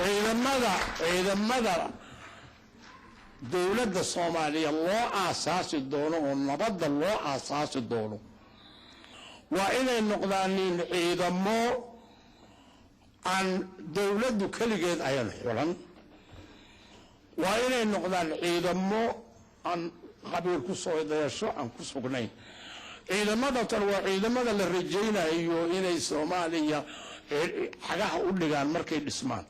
Ciidamada dowladda Soomaaliya loo aasaasi doono oo nabadda loo aasaasi doono waa inay noqdaanin ciidamo aan dowladdu keligeed ayan xulan, waa inay noqdaan ciidamo aan qabiil ku soo dayasho aan ku sugnayn. Ciidamada tan waa ciidamada la rajaynayo inay Soomaaliya xagaha u dhigaan markay dhismaan,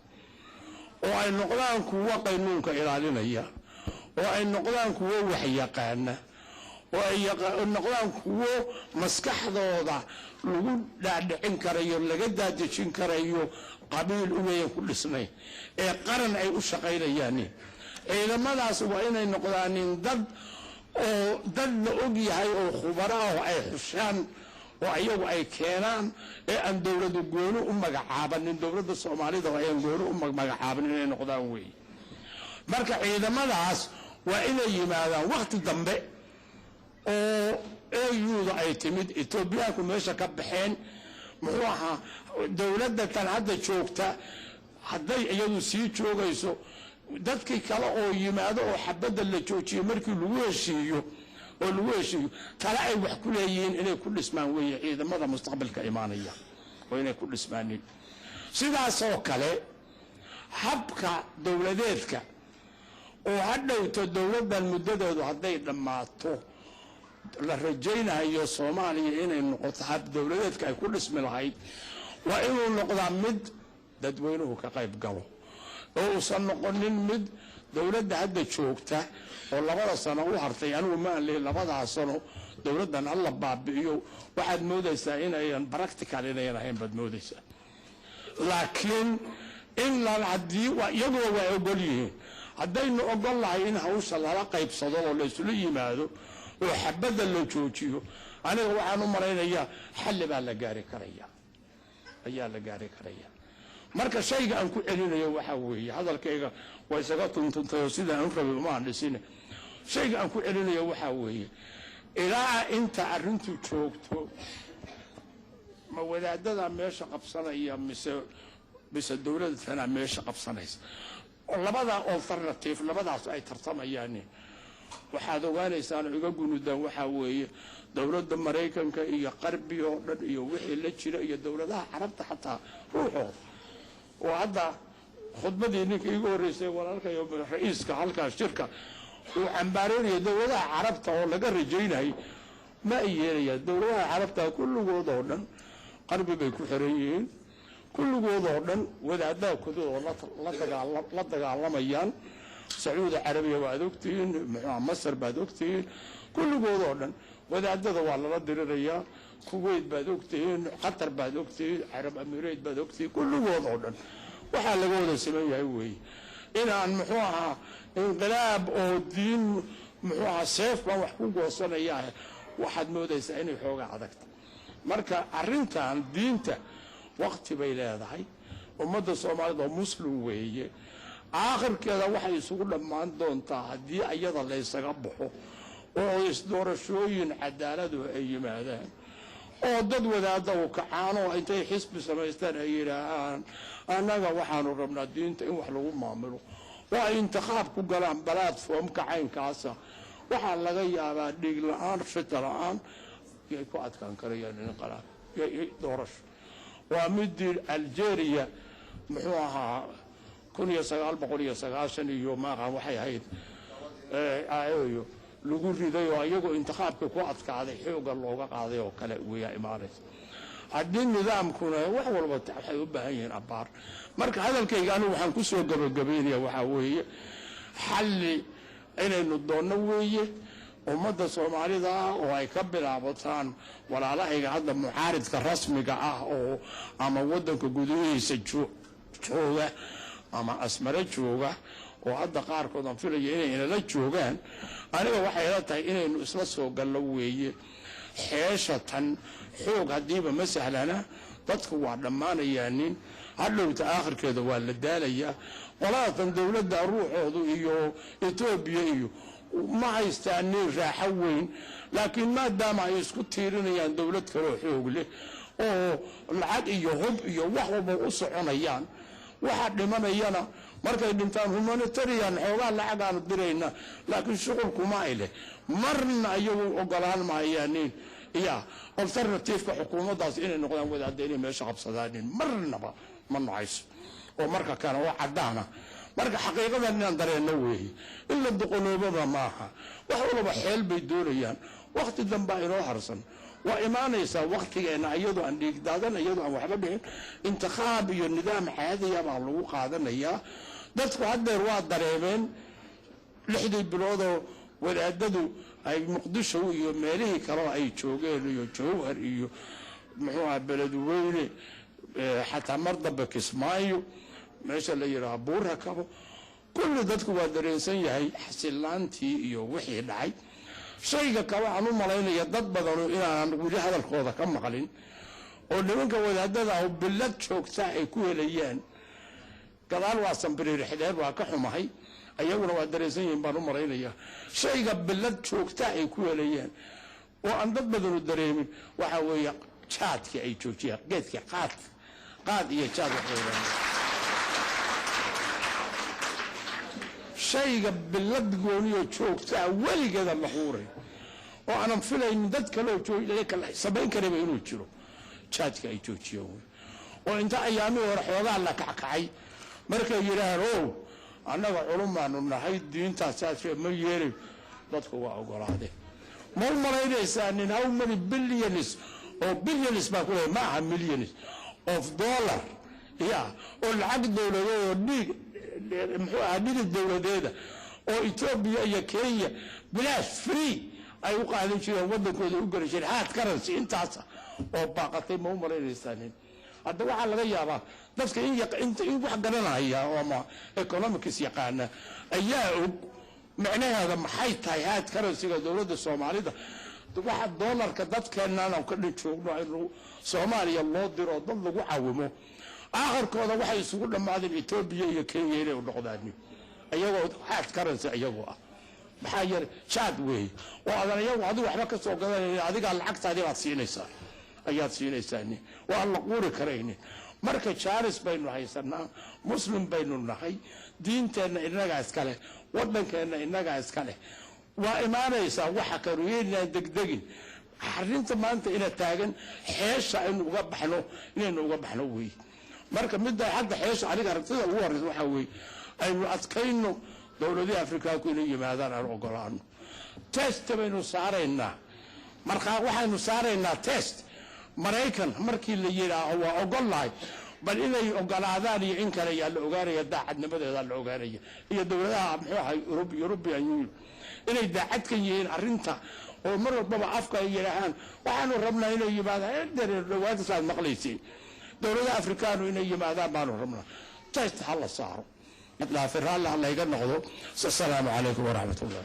oo ay noqdaan kuwo qaynuunka ilaalinaya, oo ay noqdaan kuwo waxyaqaana, oo ay noqdaan kuwo maskaxdooda lagu dhaadhicin karayo, laga daadejin karayo qabiil unayan ku dhisnayn ee qaran ay u shaqaynayaan. Ciidamadaas waa inay noqdaanin dad oo dad la og yahay oo khubaro ah oo ay xushaan oo ayagu ay keenaan, ee aan dowladdu gooni u magacaabanin, dowladda Soomaalida oo ayaan gooni u magacaabanin inay noqdaan weeye. Marka ciidamadaas waa inay yimaadaan wakhti dambe oo AU-da ay timid, Etoobiyaanku meesha ka baxeen, muxuu ahaa, dowladda tan hadda joogta hadday iyadu sii joogayso, dadkii kale oo yimaado oo xabadda la joojiyo markii lagu heshiiyo oo lagu heshiiyo tale ay wax ku leeyihiin inay ku dhismaan weeye. Ciidamada mustaqbalka imaanaya oo inay ku dhismaanin. Sidaasoo kale habka dowladeedka oo hadhowto dowladdan muddadeedu hadday dhammaato la rajaynayo Soomaaliya inay noqoto hab dowladeedka ay ku dhismi lahayd, waa inuu noqdaa mid dadweynuhu ka qayb galo, oo uusan noqonin mid dowladda hadda joogta oo 2da sano u hartay. Anigu ma aan lehi labadaa sano dowladdan hala baabi'iyo. Waxaad moodaysaa inayan practical inayan ahayn baad moodaysaa, laakiin in haddii iyaguna waa ogol yihiin, haddaynu ogol lahay in hawsha lala qaybsado oo la isula yimaado oo xabadda la joojiyo, aniga waxaan u malaynayaa xalli baa la gaari karaya, ayaa la gaari karaya. Marka shayga aan ku celinayo waxaa weeye, hadalkayga waa isaga tuntuntayoo sidaan u rabay umaan dhisine, shayga aan ku celinayo waxaa weeye, ilaa inta arrintu joogto ma wadaadada meesha qabsanaya mise dowladda tanaa meesha qabsanaysa, labada alternative labadaas ay tartamayaan, waxaad ogaanaysaan iga gunudaan waxaa weeye dowladda Maraykanka iyo qarbi oo dhan iyo wixii la jira iyo dowladaha Carabta xataa ruuxooda, oo hadda khudbadii ninka iigu horreysay walaalkayo ra-iiska halkaas shirka uu cambaareynayo dowladaha Carabta oo laga rajaynayay, ma ay yeelayaan. Dowladaha Carabta kulligood oo dhan qarbi bay ku xiran yihiin, kulligood oo dhan wadaadaha kudadoo la dagaalamayaan. Sacuudi Carabiya waad ogtihiin, muxuuha, Masar baad ogtihiin, kulligood oo dhan wadaadada waa lala dirirayaa. Kuwait baad ogtihiin, Qatar baad ogtihiin, Carab Amireed baad ogtihiin, kulligood oo dhan waxaa laga wada saman yahay weeye inaan muxuu ahaa inqilaab oo diin muxuu ahaa seef baan wax ku goosanayaa. Waxaad moodaysaa inay xoogaa adagta. Marka arrintan diinta waqti bay leedahay. Ummadda Soomaalida oo muslim weeye, aakhirkeeda waxay isugu dhammaan doontaa haddii ayada laysaga baxo oo isdoorashooyin cadaaladu ay yimaadaan oo dad wadaadda u kacaan oo intay xisbi samaystaan ay yidhaahaan annaga waxaanu rabnaa diinta in wax lagu maamulo, oo ay intikhaab ku galaan platformka caynkaasa, waxaa laga yaabaa dhiig la-aan fita la-aan yay ku adkaan karayaan inqalaab doorasho. Waa midii Algeria muxuu ahaa 1990 iyo maaqan waxay ahayd ayo lagu riday oo iyagoo intikhaabka ku adkaaday xoogga looga qaaday oo kale weyaa imaanaysa haddii nidaamkuna wax walba waxay u baahan yihiin abbaar. Marka hadalkayga anigu waxaan kusoo gabagabaynaya waxaa weeye xalli inaynu doonno weeye ummadda Soomaalida ah oo ay ka bilaabataan walaalahayga hadda mucaaridka rasmiga ah oo ama waddanka gudihiisa jooga ama Asmare jooga, oo hadda qaarkood aan filaya inay inala joogaan. Aniga waxay ila tahay inaynu isla soo gallo weeye xeesha tan. Xoog haddiiba ma sahlana, dadku waa dhammaanayaanin, hadhowta aakhirkeeda waa la daalayaa. Qoladatan dowladda ruuxoodu iyo Etoobiya iyo ma haystaanin raaxo weyn, laakiin maadaama ay isku tiirinayaan dowlad kaloo xoog leh oo lacag iyo hub iyo wax walba u soconayaan, Waxa dhimanayana markay dhintaan humanitarian xoogaa lacagaanu dirayna, laakiin shuqulkuma ay leh, marna iyagu ogolaan maayaanin ya alternativeka xukuumaddaas inay noqdaan wadaadda inay meesha qabsadaanin, marnaba ma nocayso. Oo marka kale oo caddaana, marka xaqiiqadan inaan dareenno weeye, in la doqonoobaba maaha. Wax walaba xeel bay doonayaan. Wakhti dambaa inoo harsan, waa imaanaysaa wakhtigeenna iyadoo aan dhiigdaadan, iyadoo aan waxba dhicin. Intikhaab iyo nidaam caadiya baa lagu qaadanayaa. Dadku haddeer waa dareemeen 6dii biloodoo wadaadadu ay Muqdisho iyo meelihii kaleo ay joogeen iyo Jowhar iyo muxuu aha Beledweyne, xataa mar dambe Kismaayo, meesha la yidhaha Buurakabo, kulli dadku waa dareensan yahay xasilaantii iyo wixii dhacay. Shayga kale waxaan u malaynaya dad badanu inaanan weli hadalkooda ka maqlin oo nimanka wadaadada ah bilad joogta ay ku helayaan gadaal waa sambiriirxdeed, waa ka xumahay, ayaguna waa dareensan yihiin baan u malaynayaa. Shayga bilad joogta ay ku helayaan oo aan dad badanu dareemin waxaa weeye jaadkii ay joojiyaan, geedkii qaad, qaad iyo jaad wax la yidhahdo. Shayga bilad gooniyo joogtaa weligeeda la quuray oo aanan filaynin dad kale oo samayn karaba inuu jiro, jaadka ay joojiyeen wey. Oo inta ayaamihii hore xoogaa la kackacay markay yidhaahaan ow annaga culumaanu nahay, diintaas saas ma yeelay, dadku waa ogolaadeen. Ma u malaynaysaa nin how many billions oo billions baa ku leeyahay, ma aha millions of dollar ya, oo lacag dowladeed oo dhiig muxuu ahaa dhidid dowladeeda oo Etoobiya iyo Kenya bilaash free ay u qaadan jireen, waddankooda u geli jireen hard currency intaasa oo baaqatay? Ma u malaynaysaa nin? Hadda waxaa laga yaabaa dadka in wax garanaya oo ama economics yaqaana ayaa og macnaheeda maxay tahay hard currency-ga dowladda Soomaalida. Waxa doolarka dadkeennan aan ka dhan joogno aynu Soomaaliya loo diro dad lagu cawimo, aakhirkooda waxay isugu dhammaadeen Etoobiya iyo Kenya inay u noqdaan iyagoo hard currency iyagoo ah. Maxaa yeelay jaad weeye oo adan iyagu adigu waxba ka soo gadanaynin, adigaa lacagtaadii baad siinaysaa, ayaad siinaysaa, waa la quuri karaynin. Marka jaaris baynu haysanaa, muslim baynu nahay, diinteenna innagaa iska leh, waddankeenna innagaa iska leh. Waa imaanaysaa waxa karuyeynaan degdegin. Arrinta maanta ina taagan xeesha aynu uga baxno, inaynu uga baxno weeye. Marka midda hadda xeesha aniga aragtida ugu horreysa waxaa weeye aynu adkayno dowladihii Afrikaanku inay yimaadaan, aan ogolaano. Test baynu saaraynaa, markaa waxaynu saaraynaa test Maraykan markii la yidhaaho waa ogol lahay, bal inay ogolaadaan iyo in kale yaa la ogaanaya, daacadnimadeedaa la ogaanaya, iyo dowladaha muxuu ahay European Union inay daacad ka yihiin arrinta, oo mar walbaba afka ay yidhaahaan waxaanu rabnaa inay yimaadaan. Dhawaantaas aad maqlaysiin dowladaha Afrikaanu inay yimaadaan baanu rabnaa. Test ha la saaro, raalli ha layga noqdo. Asalaamu calaykum waraxmat ullah.